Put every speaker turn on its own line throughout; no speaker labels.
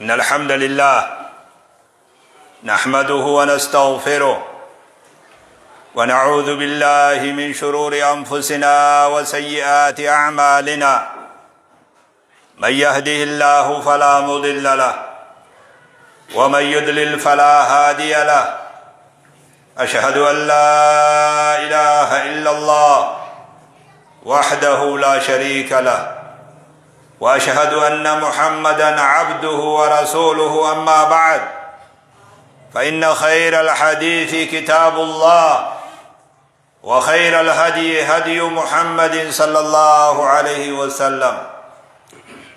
إن الحمد لله نحمده ونستغفره ونعوذ بالله من شرور أنفسنا وسيئات أعمالنا من يهده الله فلا مضل له ومن يضلل فلا هادي له أشهد أن لا إله إلا الله وحده لا شريك له واشهد ان محمدا عبده ورسوله اما بعد فان خير الحديث كتاب الله وخير الهدي هدي محمد صلى الله عليه وسلم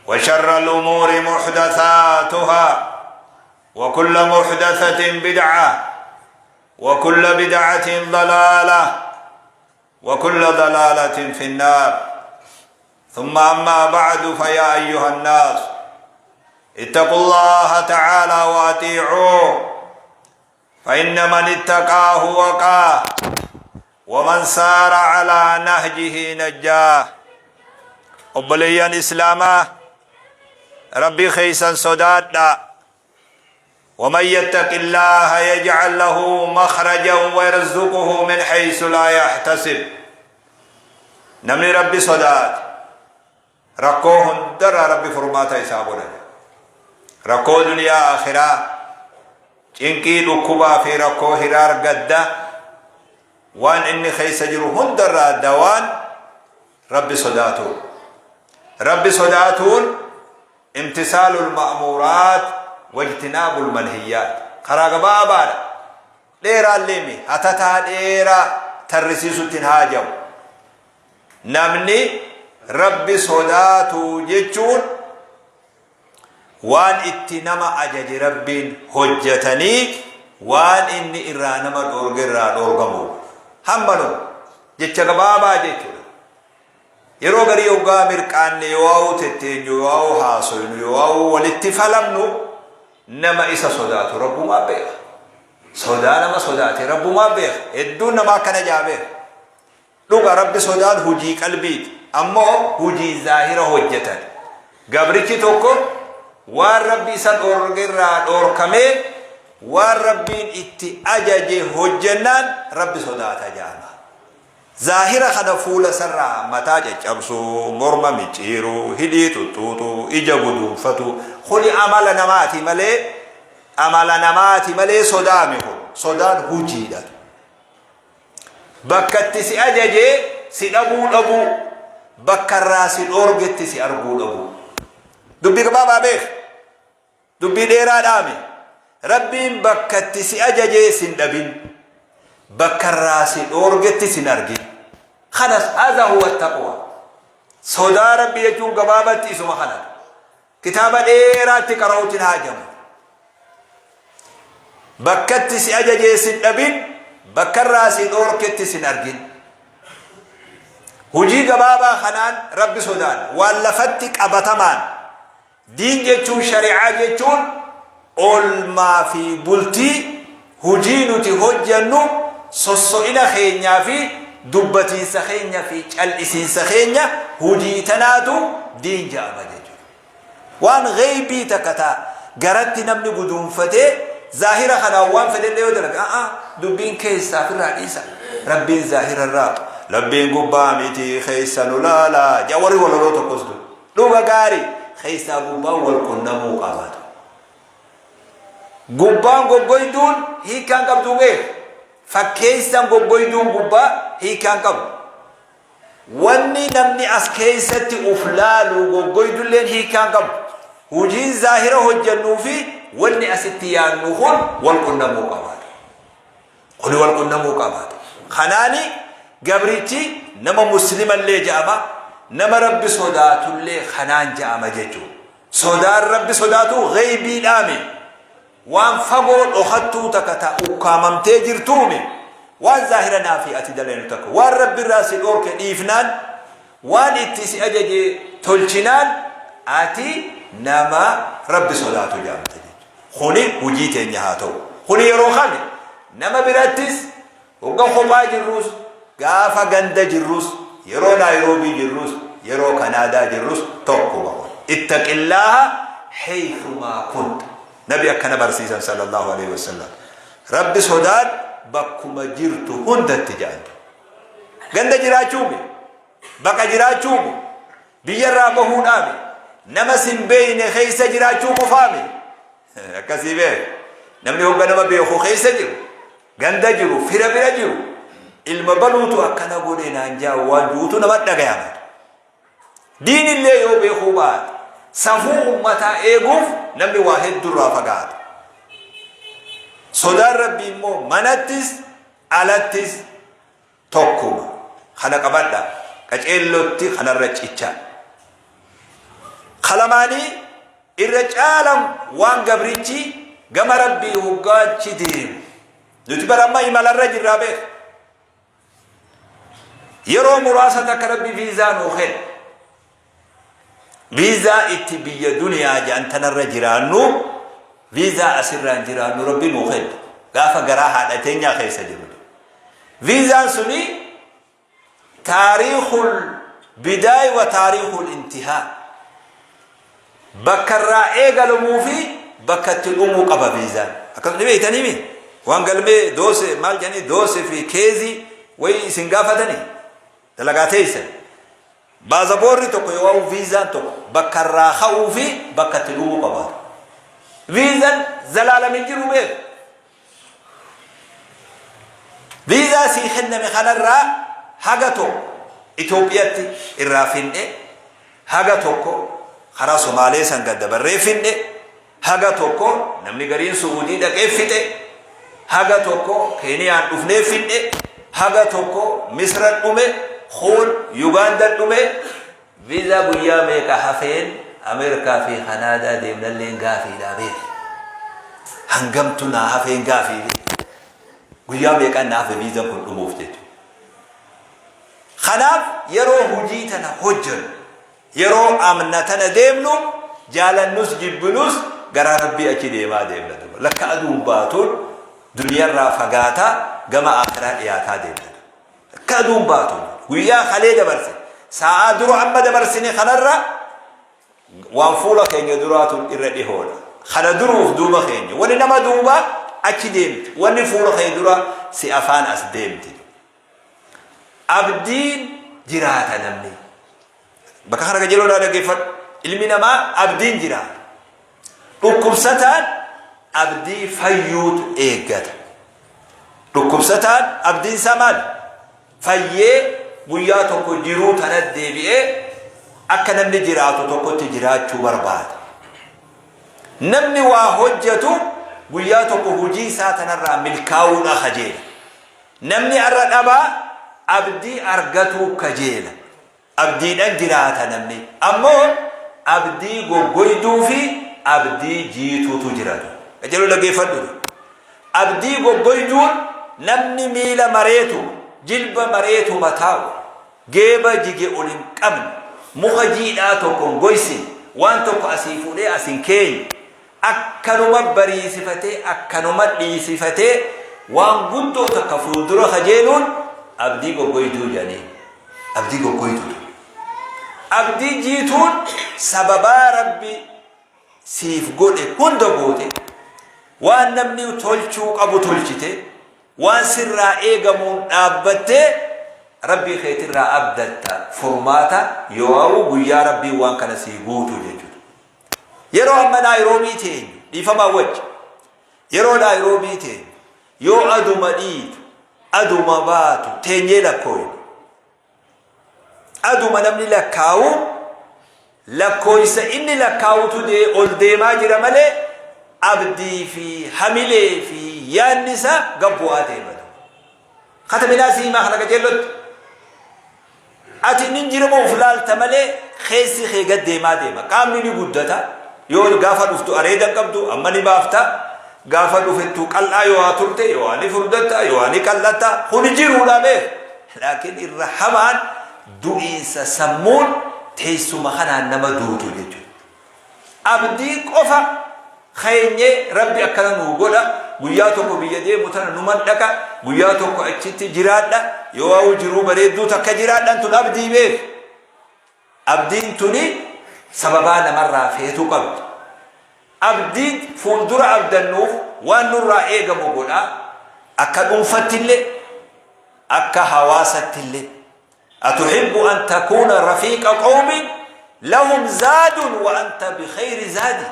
وشر الامور محدثاتها وكل محدثه بدعه وكل بدعه ضلاله وكل ضلاله في النار ثم اما بعد فيا ايها الناس اتقوا الله تعالى واطيعوه فان من اتقاه وقاه ومن سار على نهجه نجاه obboleeyyan islaamaa rabbii keeysan sodaadha ومن يتق الله يجعل له مخرجا ويرزقه من حيث لا يحتسب namni rabbi sodaate rakkoo hundarraa rabbi furmaata isaa godha rakkoo duniyaa akhiraa cinqii dhukkubaa fi rakkoo hiraar gadda waan inni keessa jiru hundarraa dawaan rabbi sodaatuun rabbi sodaatuun imtisaalul ma'muuraat wajtinaabul manhiyyaat karaa gabaabaadha dheeraallee mi hatataa dheeraa tarrisiisutti hin haajamu namni rabbi sodaatu jechuun waan itti nama ajaje rabbiin hojjetanii waan inni irraa nama dhoorge irraa dhoorgamu hammanuma jecha gabaabaa jechuudha Yeroo garii hoggaa mirqaanne yoo'aa'uu tetteenyu yoo'aa'uu haasoynu yoo'aa'uu walitti falamnu nama isa sodaatu Rabbumaa beeka. Sodaa nama sodaate Rabbumaa beeka. Hedduun namaa akkana jaa beeka. Dhuga Rabbi sodaan hujii qalbiiti. Ammoo hujii zaahira hojjetan. Gabrichi tokko waan Rabbi isa dhoorge irraa dhoorkamee waan Rabbiin itti ajaje hojjennaan Rabbi sodaata jaama. Zaahira kana fuula isarraa mataa caccabsuu, morma micciiruu, hidhii xuxxuuxuu, ija guduunfatuu kuni amala namaati malee amala namaati malee sodaami kun sodaan hujiidha. Bakka itti si ajajee si dhabuu dhabuu, bakka irraa si dhoorgetti si arguu dhabuu. Dubbii gabaabaa beek. Dubbii dheeraa dhaame. Rabbiin bakka itti si ajajee sin dhabin. Bakka irraa si dhoorgetti sin argin. Kanas haadha huwa taqwa. Sodaa Rabbi jechuun gabaabatti isuma kana. Kitaaba dheeraatti qara'uutti hin haajamu. Bakka itti si ajajee sin dhabin, bakka irraa si dhoorketti sin argin. Hojii gabaabaa kanaan Rabbi sodaan waan lafatti qabatamaan Diin jechuun shari'aa jechuun oolmaa fi bultii hujii nuti hojjannu sosso'ina keenyaa fi dubbatiinsa keenya fi cal'isiinsa keenya hujii tanaatu diin ja'ama jechuudha. Waan gheeybii takka ta garatti namni guduunfatee zaahira kanaan waan fedhellee yoo dalage a'a dubbiin keessaa ofirraa dhiisa. Rabbiin zaahira irraa Rabbiin gubbaa miti keessa nu laala ja warri walaloo tokkos dur. Dhuga gaari keessaa gubbaan wal qunnamuu qabaatu. Gubbaan goggoyduun hiikkaan qabduu beek. Fakkeessan goggoyduun gubbaa hiikkaan qabu. Wanni namni as keessatti uf laalu goggoydulleen hiikkaan qabu. Hujiin zaahira hojjannuu fi wanni asitti yaannu kun wal qunnamuu qabaatu. Kuni wal qunnamuu qabaata. Kanaani gabrichi nama muslimallee ja'ama, nama Rabbi sodaatullee kanaan ja'ama jechuudha. Sodaan Rabbi sodaatu gheybiidhaami. Waan fagoo dhokattuu takka ta ukkaamamtee jirtuumi. Waan zaahira naa fi ati dalaynu takka. Waan Rabbi irraa si dhoorke dhiifnaan, waan itti si ajaje tolchinaan ati nama Rabbi sodaatu ja'amta jechuudha. Kuni hujii teenya haa ta'u. Kuni yeroo kami? Nama birattis, hogga kophaa jirrus, gaafa ganda jirrus, yeroo Naayiroobii jirrus, yeroo Kanaadaa jirrus tokkuma kun. Ittaqillaaha Heythumaa kunta. Nabi akkana barsiisan sallallahu alaihi wasallam. Rabbi sodaadhu bakkuma jirtu hundatti jedhan. Ganda jiraachuumi, baqa jiraachuumi, biyyarraa bahuudhaami, nama sin beeyne keessa jiraachuu qofaami. Akkasii beek. Namni hogga nama beeku keessa jiru, ganda jiru, fira bira jiru, ilma baluutu akkana godhe naan jaa waan juutu nama dhagayama. Diinillee yoo beekuu baate safuu ummataa eeguuf namni waa heddurraa fagaata. Sodaan Rabbii immoo manattis alattis tokkuma. Kana qabadha. Qaceellotti kanarra cicha. Kalamaanii irra caalan waan gabrichi gama Rabbii hoggaachi deemu. Nuti bara amma imalarra jirraa beeka. Yeroo muraasa takka Rabbi viizaa nuu kenne. Viizaa itti biyya duniyaa jedhan tanarra jiraannu, viizaa asirraan jiraannu Rabbi nuu kenne. Gaafa garaa haadha teenyaa keessa jiru. Viizaan suni taariikul bidaay wa taariikul intihaa. Bakka irraa eegalamuu fi bakka itti dhumuu qaba viizaan. Akkasuma ni beektanii mi? Waan galmee doose maal jedhanii doose fi keezii wayii isin gaafatanii dalagaa teessan. Baazaboorri tokko yoo viizaan tokko bakka irraa ka'uu fi bakka itti dhumuu qaba. Viizaan zalaalam hin jiru beeku. Viizaa sii kenname kanarraa haga tokko Itoophiyatti irraa finne, haga tokko karaa Somaalee san gad dabarree finne, haga tokko namni gariin Su'uudii dhaqee fixe, haga tokko Keeniyaan dhufnee finne, haga tokko Misra dhume, kuun Yugaanda dhume. Viizaa guyyaa meeqa hafeen Ameerikaa fi Kanaadaa deemnalleen gaafiidhaa beeki. Hangamtu naa hafeen gaafii beeki. Guyyaa meeqaan naa hafe viizaan kun dhumuuf jechuudha. Kanaaf yeroo hojii tana hojjennu, yeroo amna tana deemnu, jaalannus jibbinus garaa Rabbii achi deemaa deemna duuba. Lakka aduun baatuun duniyarraa fagaataa gama aakhiraa dhiyaataa deemna. Akka aduun baatu guyyaa kalee dabarse saa'aa dura amma dabarsine kanarra waan fuula keenya duraatu irra dhihoodha. Kana duruuf duuba keenya wani nama duuba achi deemti, wanni fuula kee dura si afaan as deemti. Abdiin jiraata namni. Bakka kana qajeeloo dhaggeeffadhu. Ilmi namaa abdiin jiraata. Dhukkubsataan abdii fayyuutu eeggata. Dhukkubsataan abdiin isaa maali? Fayyee guyyaa tokko jiruu tana deebi'ee akka namni jiraatu tokkotti jiraachuu barbaada. Namni waa hojjetu guyyaa tokko hojii isaa tanarraa milkaa'uudha kajeela. Namni har'a dhabaa abdii argatuu kajeela. Abdiidhan jiraata namni. Ammoo abdii goggoyduu fi abdii jiituutu jira. Qajeeloo dhaggeeffadhu. Abdii goggoyduun namni miila mareetu, jilba mareetuma taa'u, geeba jige ol hin qabne, muka jiidhaa tokko hin goysine, waan tokko asii fuudhee as hin keenye, akkanuma bariisifatee akkanuma dhiisifatee waan guddoo takka fuuldura kajeeluun abdii goggoyduu jedhanii. Abdii goggoyduudha. Abdii jiituun sababaa Rabbi siif godhe hunda goote, waan namni tolchuu qabu tolchite, waan sirraa eegamuun dhaabbattee Rabbii keetirraa abdatta furmaata yoo guyyaa Rabbiin waan kana sii guutu jechuudha. Yeroo amma Naayiroobii teenyu dhiifamaa wajji, yeroo Naayiroobii teenyu yoo aduma dhiitu aduma baatu teenyee lakkooyna. Aduma namni lakkaawu lakkooysa inni lakkaawutu ol deemaa jira malee abdii fi hamilee fi yaadni isaa gad bu'aa deema. Kataminaa si himaa kana qajeellotti. Ati inni jirama of laalta malee keessi kee gad deemaa deema. Qaamni ni guddata. Yoo gaafa dhuftu areeda hin qabdu amma ni baafta. Gaafa dhufettu qal'aa yoo haa turte yoo haa ni furdatta yoo haa ni qal'atta. Kuni jiruudha beek. Laakiin irra hamaan du'iinsa sammuun teessuma kanaan nama duutu jechuudha. Abdii qofa keenyee Rabbi akkana nuu godha, guyyaa tokko biyya deemu tana numan dhaqa, guyyaa tokko achitti jiraadha, yoo waa'u jiruu bareedduu takka jiraadhan tun abdii beek. Abdiin tuni sababaa namarraa feetuu qabdi. Abdiin fuuldura abdannuuf waan nurraa eegamu godhaa, akka dhuunfattillee, akka hawaasattillee. Atuhibbu an takuuna rafiiqa qawmin lahum zaadun wa anta bikhayri zaadi.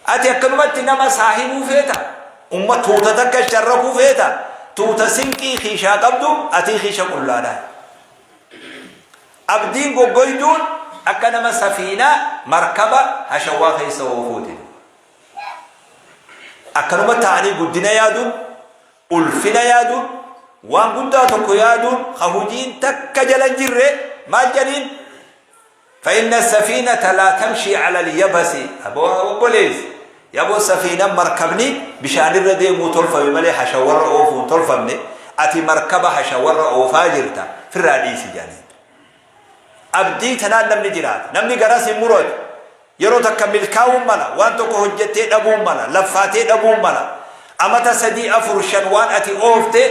Ati akkanumatti nama saahibuu feeta? Umma tuuta takka sharrakuu feeta? Tuuta sinqii kiishaa qabdu atii kiisha qullaadhaa. Abdiin goggoyduun akka nama safiinaa, markaba, hashawwaa keessa oofuuti. Akkanuma ta'anii guddina yaaduun, ulfina yaaduun, waan guddaa tokko yaaduun ka hujiin takka jala hin jirre maal jedhaniin? فإن السفينة لا تمشي على اليبس. Aboo obboleessi, yaboo safiinan markabni bishaanirra deemuu tolfame malee hashawwarra oofuu hin tolfamne, ati markaba hashawwarra oofaa jirta, firraa dhiisi jedhaniin. Abdii tanaan namni jiraata. Namni garas hin muratu. Yeroo takka milkaa'uun mala, waan tokko hojjettee dhabuun mala, laffaatee dhabuun mala. Amata 3, 4, 5 waan ati oofte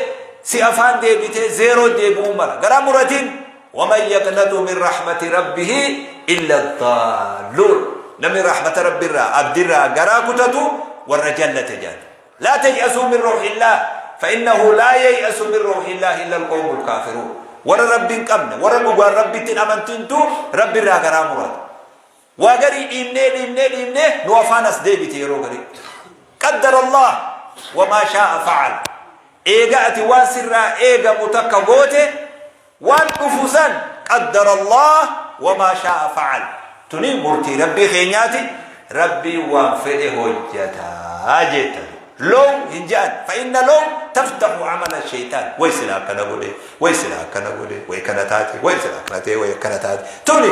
si afaan deebitee zeeroo deebi'uun mala. Garaa muratiin. Waman yaqnaxu min rahmati rabbihi illa addaalluun. Namni rahmata Rabbiirraa, abdirraa garaa kutatu warra jallate jedhan. Laa tay'asuu min rawhillaah fa innahu laa yay'asu min rawhillaah illa alqawmul kaafiruun. Warra Rabbi hin qabne, warra dhugaan Rabbitti hin amantintu Rabbirraa garaa murata. Waa garii dhiibnee dhiibnee dhiibnee nu afaan as deebite yeroo garii. Qaddara Allah wa maa shaa'a fa'al. Eega ati waan sirraa eegamu takka goote, waan dhufu san qaddara Allah wa maa shaa'a fa'al. Tuni murtii Rabbii keenyaati. Rabbiin waan fedhe hojjata jetta. Low hin je'an. Fa inna low taftahu amala shaytaan. Way sila akkana godhe, way sila akkana godhe, way kana taate, way sila akkana ta'e, way akkana taate. Tuni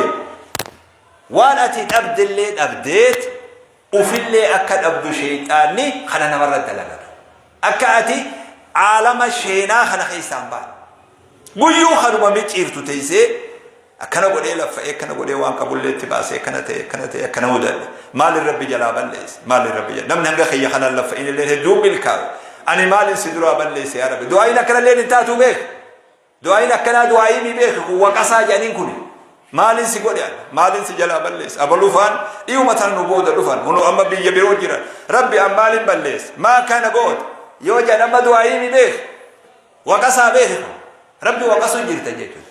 waan ati dhabdellee dhabdeet ufillee akka dhabdu sheyxaanni kana namarra dalagata. Akka ati aalama sheenaa kana keessaa hin baane. Guyyuu kanuma micciirtu teessee akkana godhee laffa'ee, akkana godhee, waan qabullee itti baasee, akkana ta'e, akkana ta'e, akkana mudadhe. Maalin Rabbi jalaa balleesse? Maalin Rabbi jalaa? Namni hanga kiyya kanaan laffa'in illee hedduun milkaa'u. Ani maalin si duraa balleesse yaa Rabbi? Du'aayin akkanallee hin taatu beek. Du'aayin akkanaa du'aayii mi beeki kun, waqasaa jedhaniin kuni. Maalin si godhe ani? Maalin si jalaa balleesse? Abaluu faan dhiyuma tana nu booda dhufan. Hunoo amma biyya biroo jiran. Rabbi an maalin balleesse? Maa kana goote? Yoo jedhan amma du'aayii mi beeki? Waqasaa beeki kun. Rabbi waqasuu jirta jechuudha.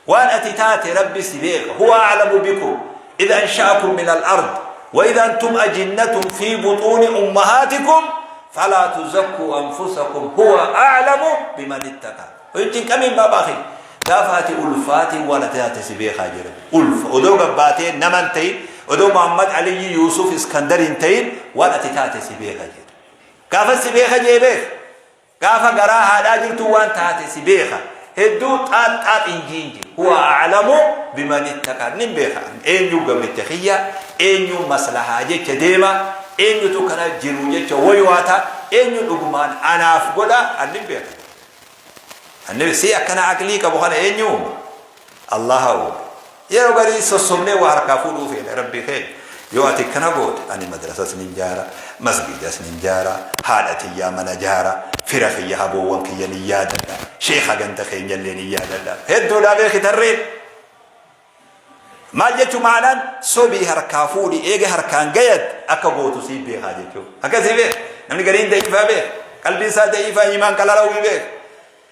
Waan ati taate Rabbi si beeka. Huwa a'lamu bikum idh ansha'akum min al-ard wa idh antum ajinnatun fi butuuni ummahaatikum falaa tuzakkuu anfusakum huwa a'lamu biman ittaqa. Hin cinqamiin baabaa kiyya. Gaafa ati ulfaatiin waan ati taate si beekaa jira. Ulfa odoo gabbaatee nama hin ta'in, odoo Muhammad Aliyyi Yuusuf Iskandar hin ta'in, waan ati taate si beeka jedha. Gaafa si beeka jee beeka. Gaafa garaa haadhaa jirtu waan taate si beeka. Hedduu xaax xaax hin jiin jiru. Huwa a'lamu biman ittaqa. Nin beeka. Eenyu gabricha kiyya, eenyu maslahaa jecha deema, eenyutu kana jiru jecha woywaata, eenyu dhugumaan anaaf godha, an nin beeka. Anni si akkana aqlii qabu kana eenyu uume? Allaha uume. Yeroo garii sossobnee waa harkaa fuudhuu feena Rabbii keenya. Yoo ati akkana goote ani madrasas nin jaara, masgiidas nin jaara, haadha tiyyaa mana jaara, fira kiyya haboowwan kiyya nin yaadadha, sheekha ganda keenyallee nin yaadadha. Hedduudhaa beeki tarreen. Maal jechuu ma'anaan sobii harkaa fuudhi, eega harkaan gayat akka gootu sii beekaa jechuu. Akkasii beek. Namni gariin da'iifaa beek. Qalbiin isaa da'iifaa, iimaan qalalawii beek.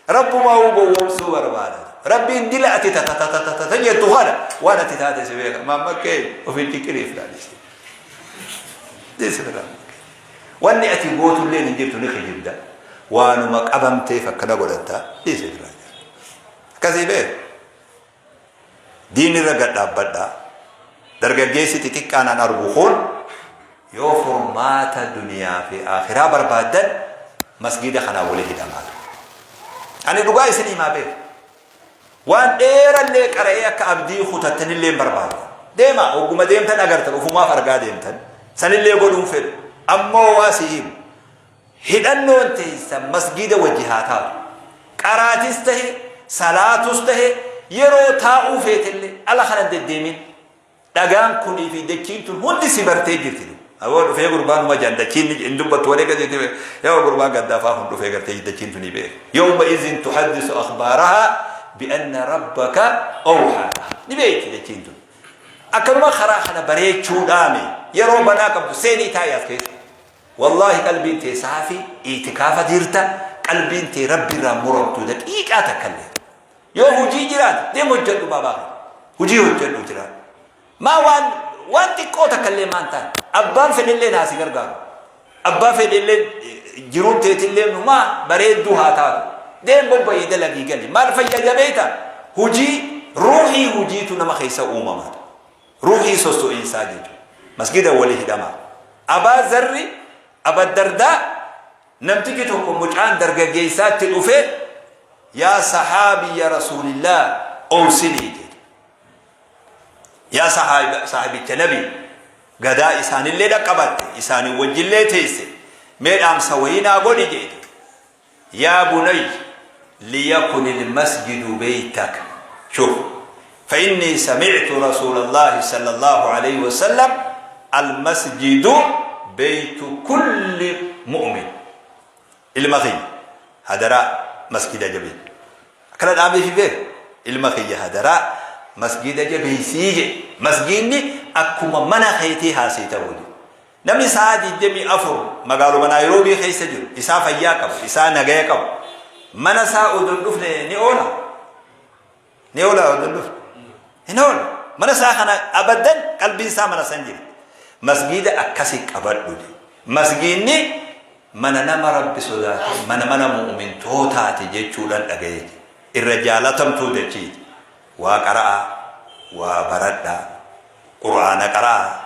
Rabbumaa uu gowwoomsuu barbaada. Rabbiin dila ati tatatatata jettu kana waan ati taate si beeka. Maammakkee of hin ciqqiriif laalisi. Dhiisi irraa. Wanni ati gootullee hin jirtu, ni kijibda. Waanuma qabamteef akkana godhatta, dhiisi irraa. Akkasii beek. Diin irra gad dhaabbadhaa. Dargaggeessi xixiqqaan an argu kun, yoo furmaata duniyaa fi aakhiraa barbaaddan masgiida kanaan wali hidhamaa. Ani dhugaa isin himaa beeku. Waan dheerallee qara'ee akka abdii kutattanillee hin barbaadu. Deema, hogguma deemtan agartan, ufumaaf argaa deemtan. Sanillee godhuun fedhu. Ammoo waa si himu. Hidhannoon teessan masgiida wajji haa taatu. Qaraatis tahe, salaatus tahe, yeroo taa'uu feetellee ala kana hin deddeemin. Dhagaan kunii fi dachiin tun hundi si bartee jirti. Aboo dhufee gurbaan uma jaan dachiin hin dubbattu walee gadi yaa gurbaan gaddaafaa kun dhufee gartee dachiin tuni beek. Yawma izin tuhaddisu akhbaarahaa bi'anna rabbaka awhaa lahaa. Ni beekti dachiin tun. Akkanuma karaa kana bareechuudhaami. Yeroo banaa qabdu seenii taa'i as keessa. Wallaahi qalbiin tee saafi, iitikaafa jirta, qalbiin tee Rabbi irraa muramtu daqiiqaa takkallee. Yoo hujii jiraate deem hojjedhu baabaa kee. Hujii hojjedhu jiraate. Maa waan waan xiqqoo takkallee maan taane. Abbaan fedhellee naa si gargaaru. Abbaa fedhellee jiruun teetillee numaa bareedduu haa taatu. Deem bobba'ii dalagii gali. Maal fayyada beekta? Hujii ruuhii hujiitu nama keessa uumama. Ruuhii sosso'iinsaa jechuudha. Masgida wali hidhamaa. Abaa Zarri, Aba Dardaa namtichi tokko mucaan dargaggeessaatti dhufee yaa sahaabiyya Rasuulillah owsinii jedhe. Yaa saahibicha nabi gadaa isaanillee dhaqqabatte isaanii wajjillee teesse mee dhaamsa wayii naa godhi jedhe. Yaa bunayy liyakun ilmasjidu beytak shuf fainnii samictu rasuulallaahi sallallaahu aleyhi wasallam almasjidu beytu kulli mu'min ilma kiyya hadaraa masjida jabeessi akkana dhaameefi beek ilma kiyya hadaraa masjida jabeessii jedhe masjidni akkuma mana keetii haasii ta'uu jedhe Namni sa'aa 24 magaaluma Naayiroobii keessa jiru, isaa fayyaa qabu, isaa nagaya qabu, mana isaa odoo hin dhufne ni oola? Ni oola odoo hin dhufne? Hin oolu. Mana isaa kana abaddan qalbiin isaa mana san jirti. Masgiida akkasi qabadhu jedhe. Masgiidni mana nama Rabbi sodaate, mana mana mu'mintootaati jechuudhaan dhagaye jedhe. Irra jaalatamtuu dachiiti. Waa qara'aa, waa baradhaa, Qur'aana qara'aa,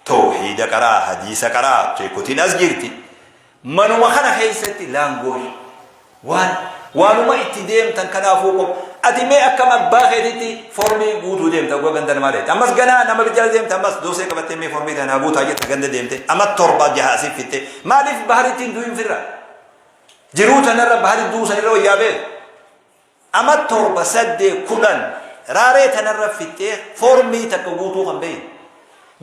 Towhiida qara'aa, hadiisa qara'aa, sheekotiin as jirti. Manuma kana keessatti laangoosh waan waanuma itti deemtan kanaafuu qop ati mee akkam abbaa keetitti formii guutuu deemta oggaa ganda namaa deemte ammas ganaa nama jala deemta ammas doosee qabattee mee formii tanaa guutaa jetta ganda deemte amma torba jaha asii fitte maaliif baharitti hin du'in firra jiruu tanarra bahari du'uu sanirra wayyaa beeku Ama 7, 8, 10 raaree tanarra fixxee foormii takka guutuu kan beeyne.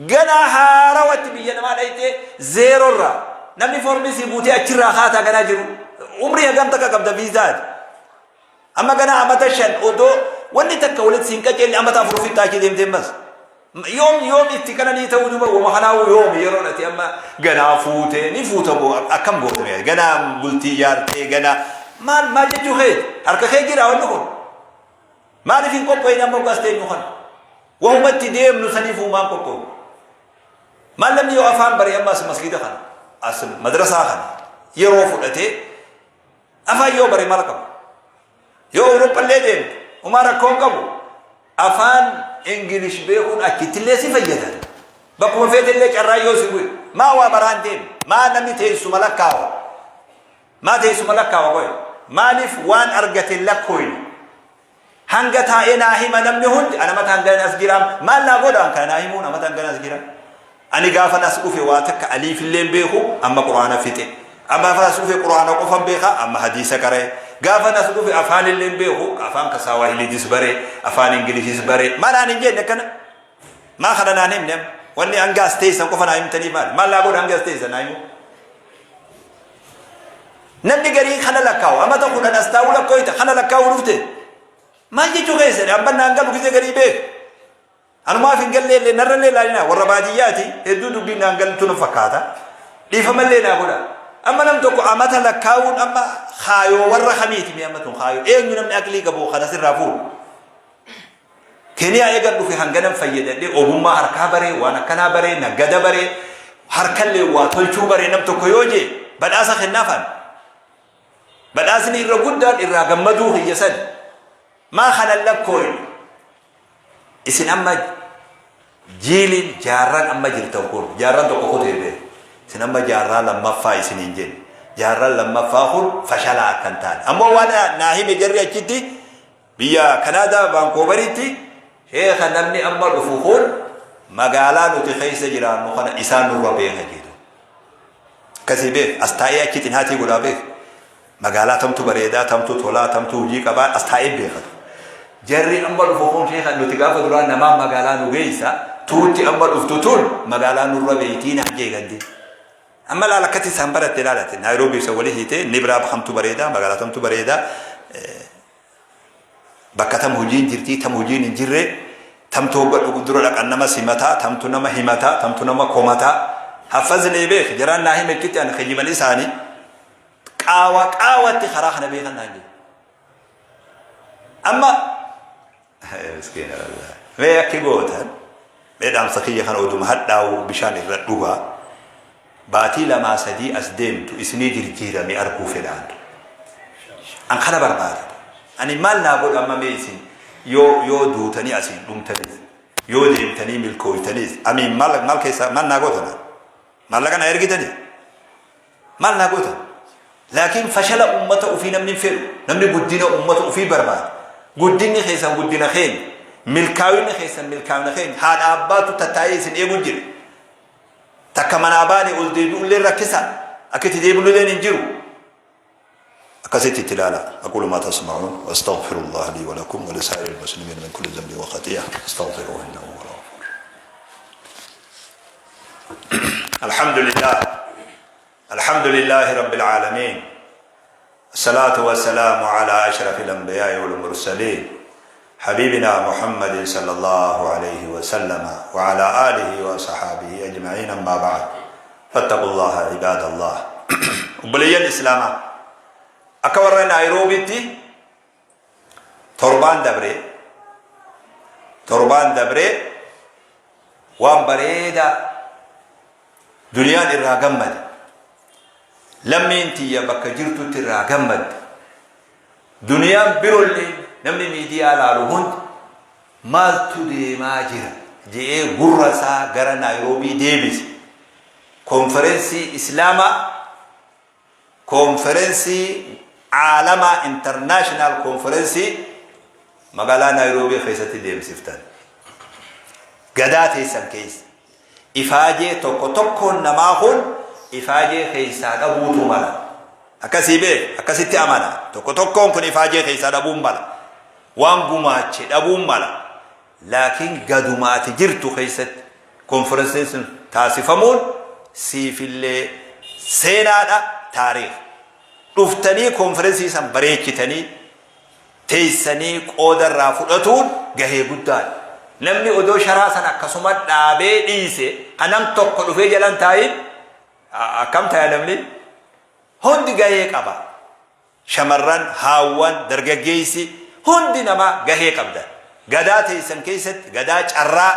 Ganaa haarawatti biyya namaa dhayxee zeeroo irraa namni foormii sii guutee achirraa kaataa ganaa jiru umrii hagam takka qabda viizaa ati. Amma ganaa amata 5 odoo wanni takka walitti siin qaceelle amata 4 fixxaa achi deemtee ammas. Yoom yoom itti qananii ta'uu duba wama kanaa'uu yoomi yeroon ati amma ganaa fuutee ni fuuta moo akkam goota mee ganaa bultii ijaartee ganaa maal maal jechuu keeti harka kee jira wanni kun maaliif hin qopho'in amma as teenyu kana wahuma itti deemnu saniif uumaan qophoo'u maal namni yoo afaan bare amma as masgiida kana as madrasaa kana yeroo fudhatee Afaan yoo bare maal qaba? Yoo Awurooppallee deemte homaa rakkoo hin qabu. Afaan Ingilish beekuun achittillee si fayyada. Bakkuma feetellee carraa yoo si bu'e maa waa baraan deemne? Maa namni teessuma lakkaawa? Maa teessuma lakkaawa qoye? Maaliif waan argate lakkooyne? Hanga taa'ee naa hima namni hundi ana mataan ganan as jiraam maal naa godha an kana naa himuun amataan ganan as jira ani gaafan as dhufe waa takka aliifillee hin beeku amma quraana fixe amma gaafan as dhufe quraana qofan beeka amma hadiisa qara'e gaafan as dhufe afaanillee hin beeku afaan kasaawahiliitis bare afaan ingilishis bare maal aan hin jenne akkana maa kana naan himne amma wanni hanga as teessan qofa naa himtanii maal maal naa godha hanga as teessan naa himu Namni garii kana lakkaawu amata 10 as taa'uu lakkooyta kana lakkaa'uu dhufte maal jechuu keessan abban naan galu gisee garii beeku anumaaf hin gallee illee narra illee ilaalina warra baadiyyaati hedduu dubbiin naan galtu na fakkaata dhiifama illee naa godha amma nam tokko amata lakkaa'uun amma kaayoo warra kamiiti mee amma tun kaayoo eenyu namni aqlii qabu kana sirraa fuudhu Keniyaa eegan dhufe hanganan fayyadadhe ogummaa harkaa baree waan akkanaa baree naggada baree harkallee waa tolchuu baree nam tokko yoo jee badhaasa kennaafaan. Badhaasni irra guddaan irraa gammaduu kiyya sani. Maa kanan lakkooyne. Isin amma jiiliin jaarraan amma jirtan kun jaarraan tokko kutee bee. Isin amma jaarraa lammaffaa isiniin jenne. Jaarraan lammaffaa kun fashalaa akka hin taane. Ammoo waan naa hime jarri achitti Biyya Kanaadaa Vaankoovaritti sheekha namni amma dhufu kun magaalaa nuti keessa jiraannu kana isaan nurra beeka jedhu. Akkasii beek as taa'ee achi xinaatii godhaa beek. Magaalaa tamtu bareedaa tamtu tolaa tamtu hojii qabaa as taa'ee beekatu. Jarri amma dhufu kun sheekha nuti gaafa duraa namaa magaalaa nu geessa tuutti amma dhuftu tun magaalaa nurra beektii naan jee gandee. Amma laala akkatti isaan baratte ilaalate Naayiroobii isa walii hiitee ni biraa kamtu bareedaa magaalaa tamtu bareedaa bakka tam hojiin jirtii tam hojiin hin jirre Tamtu hogga dhugu dura dhaqan nama simataa, tamtu nama himataa, tamtu nama komataa. Haffaznee beek jaraan naa hime achitti an kijiban isaanii qaawa qaawatti karaa kana beekan naan jedhe. Amma miskiina wallaahi. Mee akki gootan mee dhaamsa kiyya kana oduma hadhaa'u bishaan irra dhugaa baatii lamaa sadii as deemtu isinii jirjiirame arguu fedhaan. An kana barbaada. Ani maal naa godha amma mee isin yoo yoo duutanii asiin dhumtanis yoo deemtanii milkooytanis amiin maal maal keessaa maal naa gootan maallaqa naa ergitanii maal naa gootan. Laakiin fashala ummata ufii namni hin fedhu. Namni guddina ummata ufii barbaada. Guddinni keessan guddina keenya. Milkaa'inni keessan milkaa'ina keenya. Haadha abbaatu tattaa'ee isin eegu jira. Takka manaa baane ol deebi'ullee rakkisa. Akka itti deebi'ullee hin jiru. Akkasitti itti ilaala. Aqulu maa tasma'uun wa astaghfirullah lii wa lakum wa lisaa'iril muslimiin min kulli dhanbin wa khati'a. Astaghfiruhu innahu huwal ghafuur. Alhamdulillah. الحمد لله رب العالمين الصلاة والسلام على أشرف الأنبياء والمرسلين حبيبنا محمد صلى الله عليه وسلم وعلى آله وصحابه أجمعين أما بعد فاتقوا الله عباد الله وبلي الإسلام أكبر نيروبي torbaan dabre torbaan dabre waan bareedaa duniyaan irraa gammade lammiin tiyya bakka jirtutti irraa gammadde duniyaan birollee namni miidiyaa laalu hundi maaltu deemaa jira je'ee gurra isaa gara Naayiroobii deebise konferensii islaamaa Koonferensii Caalamaa International Koonferensii magaalaa Naayiroobii keessatti deemsiftan. Gadaa teessan keessa. Ifaajee tokko tokkoon namaa kun ifaajee keessaa dhabuutu mala. Akkasii beek, akkasitti amana. Tokko tokkoon kun ifaajee keessaa dhabuun mala. Waan gumaache dhabuun mala. Laakiin gaduma ati jirtu keessatti konferensiin sun taasifamuun siifillee seenaadha, taariikh. Dhuftanii konferensii san bareechitanii teessanii qooda irraa fudhatuun gahee guddaadha. Namni odoo sharaa san akkasuma dhaabee dhiise ka nam tokko dhufee jala hin taa'in akkam taya namni? Hundi gahee qaba. Shamarran, haawwan, dargaggeessi hundi namaa gahee qabdan. Gadaa teessan keessatti, gadaa carraa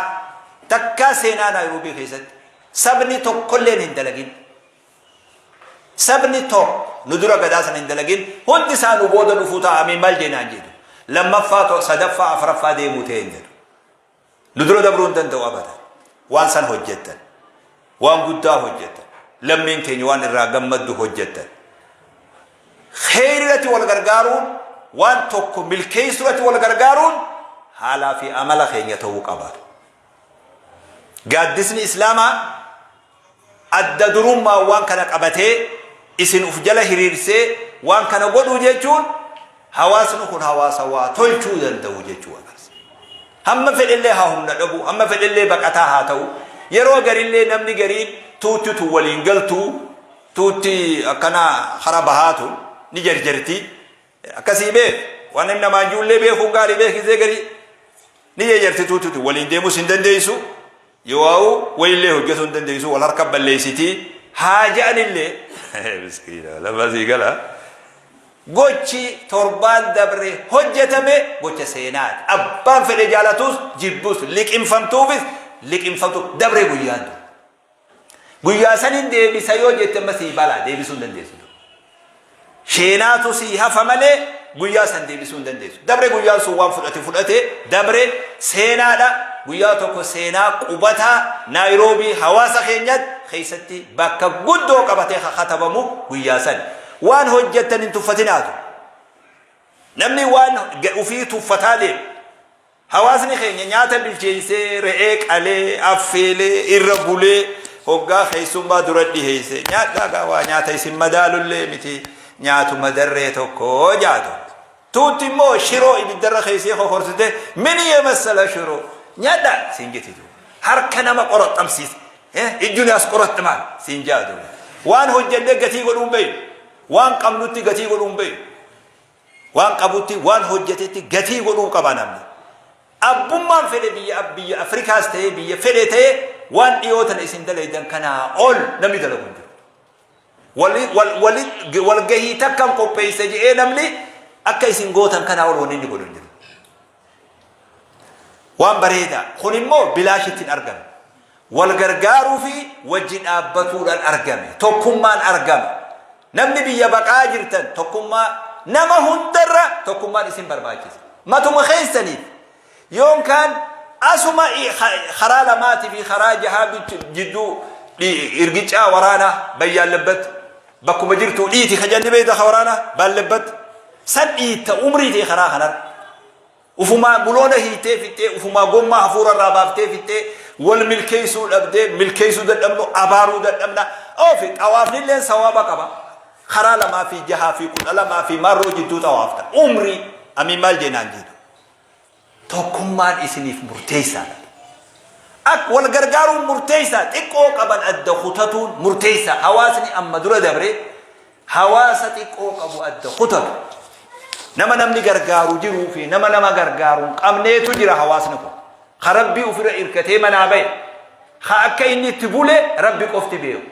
takkaa seenaa Naayiroobii keessatti sabni tokkolleen hin dalagin. Sabni tokko nu dura gadaa sana hin dalagin hundi isaa nu booda dhufuu ta'a amiin maal jeenaan jedhu. Lammaffaa, sadaffaa, afraffaa deemuu ta'e hin jedhu. Nu dura dabruu hin danda'u abadan. Waan san hojjettan. Waan guddaa hojjettan. Lammiin keenya waan irraa gammaddu hojjettan. Kheyrirratti wal gargaaruun waan tokko milkeessurratti wal gargaaruun haalaa fi amala keenya ta'uu qaba. Gaaddisni Islaamaa adda durummaan waan kana qabatee isin uf jala hiriirsee waan kana godhuu jechuun hawaasni kun hawaasa waa tolchuu danda'u jechuu agarsiisa. Hamma fedhellee haa humna dhabu, hamma fedhellee baqataa haa ta'u, yeroo garillee namni gariin tuutti tun waliin galtuu, tuutti akkana kara bahaa tun ni jarjarti. Akkasii beek, waan namni namaan jiruullee beekuun gaarii beekisee garii ni jarjarti tuutti tun waliin deemuus hin dandeessu. Yoo wayillee hojjetuu hin dandeessu wal harka balleessitii haa je'anillee miskiina lafa sii gala. Gochi torbaan dabre hojjetame gocha seenaati. Abbaan fedhe jaalatus jibbus liqimfamtuufis liqimfamtu dabre guyyaan tun. Guyyaa sanin deebisa yoo jette amma sii balaa deebisuu hin dandeessu. Sheenaatu sii hafa malee guyyaa san deebisuu hin dandeessu. Dabre guyyaan sun waan fudhate fudhate dabre seenaadha. Guyyaa tokko seenaa qubataa Naayiroobii hawaasa keenyatti keessatti bakka guddoo qabatee katabamu guyyaa san. Waan hojjettan hin tuffatinaatu. Namni waan ufii tuffataa deema. Hawaasni keenya nyaata bilcheessee, re'ee qalee, affeelee, irra bulee, hoggaa keessummaa dura dhiheesse. Nyaadhaa gaa waa nyaata isin madaalullee miti nyaatuma darree tokko jaatu. Tuutti immoo shiroo ibiddarra keessee kokorsite mini yemassala shiroo nyaadhaa siin jetti. Harka nama qoraxxamsiisa. Ijjuni as qoraxxamaan siin jaatu. Waan hojjennee gatii godhuun beeynu. Waan qabnutti gatii godhuun beeynu. Waan qabutti, waan hojjetetti gatii godhuu qaba namni. Abbummaan fedhe biyya biyya Afrikaas ta'ee biyya fedhe ta'ee waan dhiyoo tana isin dalaydan kanaa ol namni dalagu hin jiru. Walgahii takkan qopheessa je'ee namni akka isin gootan kanaa ol wanni inni godhu hin jiru. Waan bareedaa. Kun immoo bilaashitti hin argame. Wal gargaaruu fi wajji dhaabbatuudhaan argame. Tokkummaan argama. Namni biyya baqaa jirtan tokkummaa nama hundarra tokkummaan isin barbaachisa. Matuma keessaniif yoonkaan asuma karaa lamaatii fi karaa jahaa jidduu irgicaa waraanaa bayyaallebbatti bakkuma jirtu dhiiti ka jalli beeyta ka waraanaa baallebbatti san dhiitta umrii ta'e karaa kanarra. Ufumaa buloona hiitee fixxee, ufumaa gommaa hafuura irraa baaftee fixxee, wal milkeessuu dhabdee, milkeessuu dadhabnu, abaaruu dadhabna. Oofi xawaafnilleen sawaaba qaba. Karaa lamaa fi jahaa fi 12 fi maarroo jidduu xawaafta. Umrii amiin maal jeenaan jiitu. Tokkummaan isiniif murteessaadha. Ak wal gargaaruun murteessaa xiqqoo qaban adda kutatuun murteessaa hawaasni amma dura dabre Hawaasa xiqqoo qabu adda kutatu. Nama namni gargaaru jiruu fi nama nama gargaaru hin qabneetu jira hawaasni kun. Ka Rabbii ofirra irkatee manaa bahe. Ka akka inni itti bule Rabbi qofti beeku.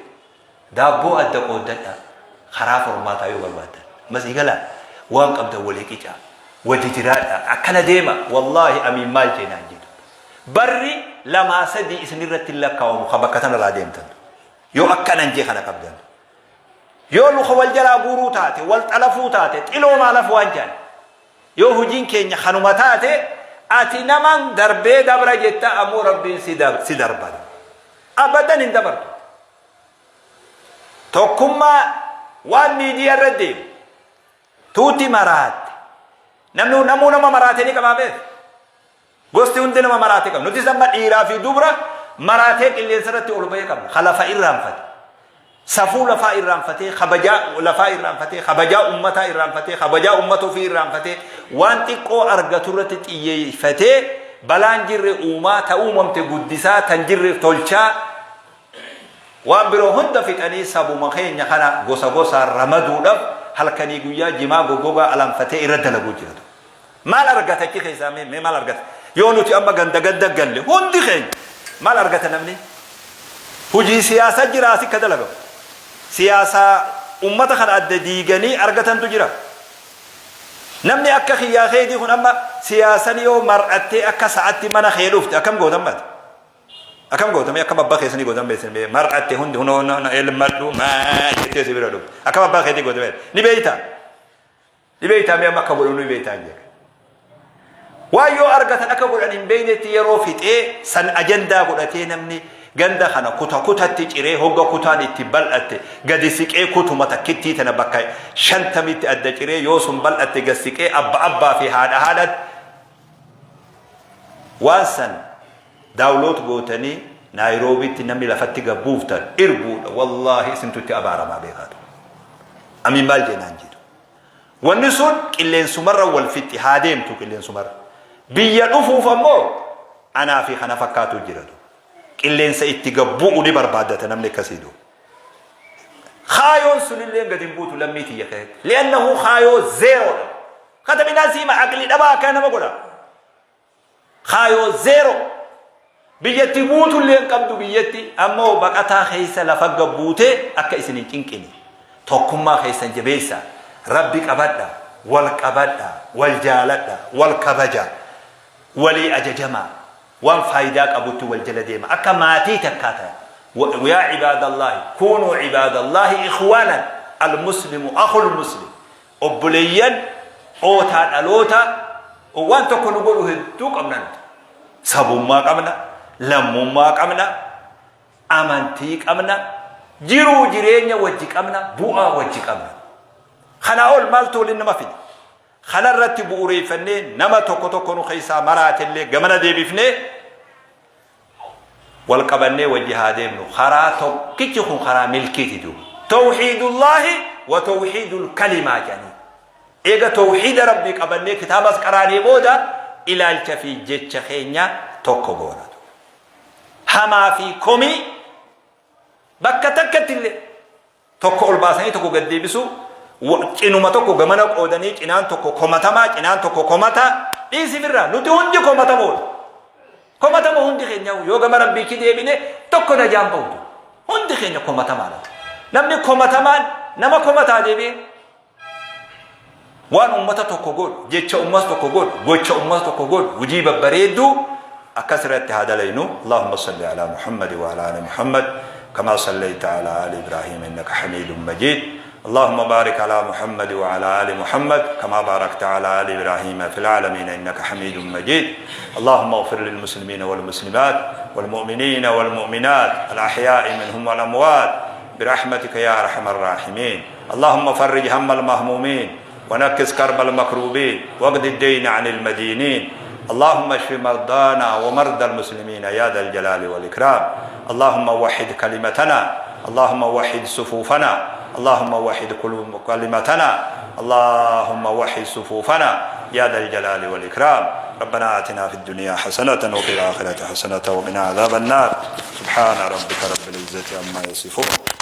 Daabboo adda qooddadhaa. Karaa furmaataa yoo barbaaddan. Ammas eegalaa. Waan qabdan walii qicaa. Wajji jiraadhaa. Akkana deema. Wallaahi amiin maal jeenaan jedhu. Barri lamaa sadii isinirratti hin lakkaawamu ka bakka tanarraa deemtan. Yoo akkanan jee kana qabdan. Yoo luka wal jalaa guuruu taate, wal xalafuu taate, xiloo maalaf waan jedhan. Yoo hojiin keenya kanuma taate, ati naman darbee dabra jetta ammoo Rabbiin si si darba. Abadan hin dabartu. Tokkummaa waan miidiyaa irra deemu. Tuuti maraatte. Namni namuu nama maraate ni qabaa beeku. Gosti hundi nama maraate qabna. Nutis amma dhiiraa fi dubra maraatee qilleensa irratti ol ba'ee qabna. Ka lafa irraanfate. Safuu lafaa irraanfatee, kabajaa lafaa irraanfatee, kabajaa ummataa irraanfatee, kabajaa ummata ofii irraanfatee, waan xiqqoo argatu irratti xiyyeeffatee, balaan jirre uumaa, ta uumamte guddisaa, tan jirre tolchaa, waan biroo hunda fixanii sabuma keenya kana gosa gosaan ramaduudhaaf halkanii guyyaa jimaa goggogaa alanfatee irra dalaguu jiratu. Maal argata achi keessaa mee mee maal argata? Yoo nuti amma ganda ganda galle hundi keenya maal argata namni? Hojii siyaasaa jira asi ka dalagamu. Siyaasaa ummata kana adda diiganii argatantu jira. Namni akka kiyyaa keetii kun amma siyaasan yoo mar'attee akka sa'atti mana kee dhufte akkam goota ammati? Akkam goota mee akkam abbaa keessanii gootan beektan mee mar'atte hundi hunoo elmadhu maa jettee si bira dhufte akkam abbaa keetii goota mee ni beeytaa? Ni beektaa mee amma akka godhu ni beektaa hin jedhe. Waan yoo argatan akka godhan hin beeknetti yeroo fixee san ajandaa godhatee namni ganda kana kuta kutatti ciree hogga kutaan itti bal'atte gadi siqee kutuma takkittii tana bakka shantamitti adda ciree yoo sun bal'atte gad siqee abba abbaa fi haadha haadhatti waan san daawuloot gootanii Naayiroobitti namni lafatti gad buuftan irbuudha wallaahi isintu itti abaaramaa beekaatu. Amiin maal jeenaan jedhu. Wanni sun qilleensumarra wal fixxi haa deemtu qilleensumarra. Biyya dhufuuf ammoo anaa fi kana fakkaatu jiratu. Qilleensa itti gad bu'u ni barbaaddata namni akkasii duuba. Kaayoon sunillee gad hin buutu lammii tiyya keessatti. Li'annahu kaayoo zeeroodha. Katabinaa siima aqli dhabaa akkana nama godha. Kaayoo zeeroo. Biyyatti buutullee hin qabdu biyyatti ammoo baqataa keessa lafa gad buutee akka isin hin cinqine. Tokkummaa keessan jabeessaa. Rabbi qabadha, wal qabadha, wal jaaladha, wal kabaja, walii ajajamaa. Waan faayidaa qabutti wal jala deema. Akka maatii takkaa ta'a. Yaa cibaadallaahi kuunuu cibaadallaahi ikhwaanan al-muslimu akhul muslim. Obboleeyyan ootaa dhaloota waan tokko nu godhu hedduu qabna nuti. Sabummaa qabna, lammummaa qabna, amantii qabna, jiruu jireenya wajji qabna, bu'aa wajji qabna. Kanaa ol maaltu waliin nama fida? Kana irratti bu'uureeffannee nama tokko tokko nu keessaa maraatellee gamana deebifnee wal qabannee wajji haa deemnu. Karaa tokkichi kun karaa milkiiti duuba. Tawhiidullaahi wa tawhiidul kalimaa jedhanii. Eega tawhiida Rabbii qabannee kitaabas qaraanee booda ilaalcha fi jecha keenya tokko goona. Hamaa fi komii bakka takkatti illee tokko ol baasanii tokko gad deebisuu, cinuma tokko gamana qoodanii cinaan tokko komatamaa cinaan tokko komataa. Dhiisi firraa nuti hundi komatamoodha. Komatamoo hundi keenya yoo gama Rabbiitti deebine tokko najaan bahutu. Hundi keenya komatamaadha. Namni komatamaan nama komataa deebi'e waan ummata tokko godhu, jecha ummata tokko godhu, gocha ummata tokko godhu, hujii babbareedduu akkas irratti haa dalaynu. Allahumma salli ala Muhammad wa ala ali Muhammad kama sallaita ala ali Ibrahim innaka Hamidun Majid. اللهم بارك على محمد وعلى آل محمد كما باركت على آل إبراهيم في العالمين إنك حميد مجيد. اللهم اغفر للمسلمين والمسلمات والمؤمنين والمؤمنات الأحياء منهم والأموات برحمتك يا أرحم الراحمين. اللهم فرج هم المهمومين ونكس كرب المكروبين واقض الدين عن المدينين. اللهم اشف مرضانا ومرضى المسلمين يا ذا الجلال والإكرام. اللهم وحد كلمتنا، اللهم وحد صفوفنا، اللهم وحد كلمتنا، اللهم وحد صفوفنا يا ذا الجلال والإكرام. ربنا آتنا في الدنيا حسنة وفي الآخرة حسنة وقنا عذاب النار. سبحان ربك رب العزة عما يصفون.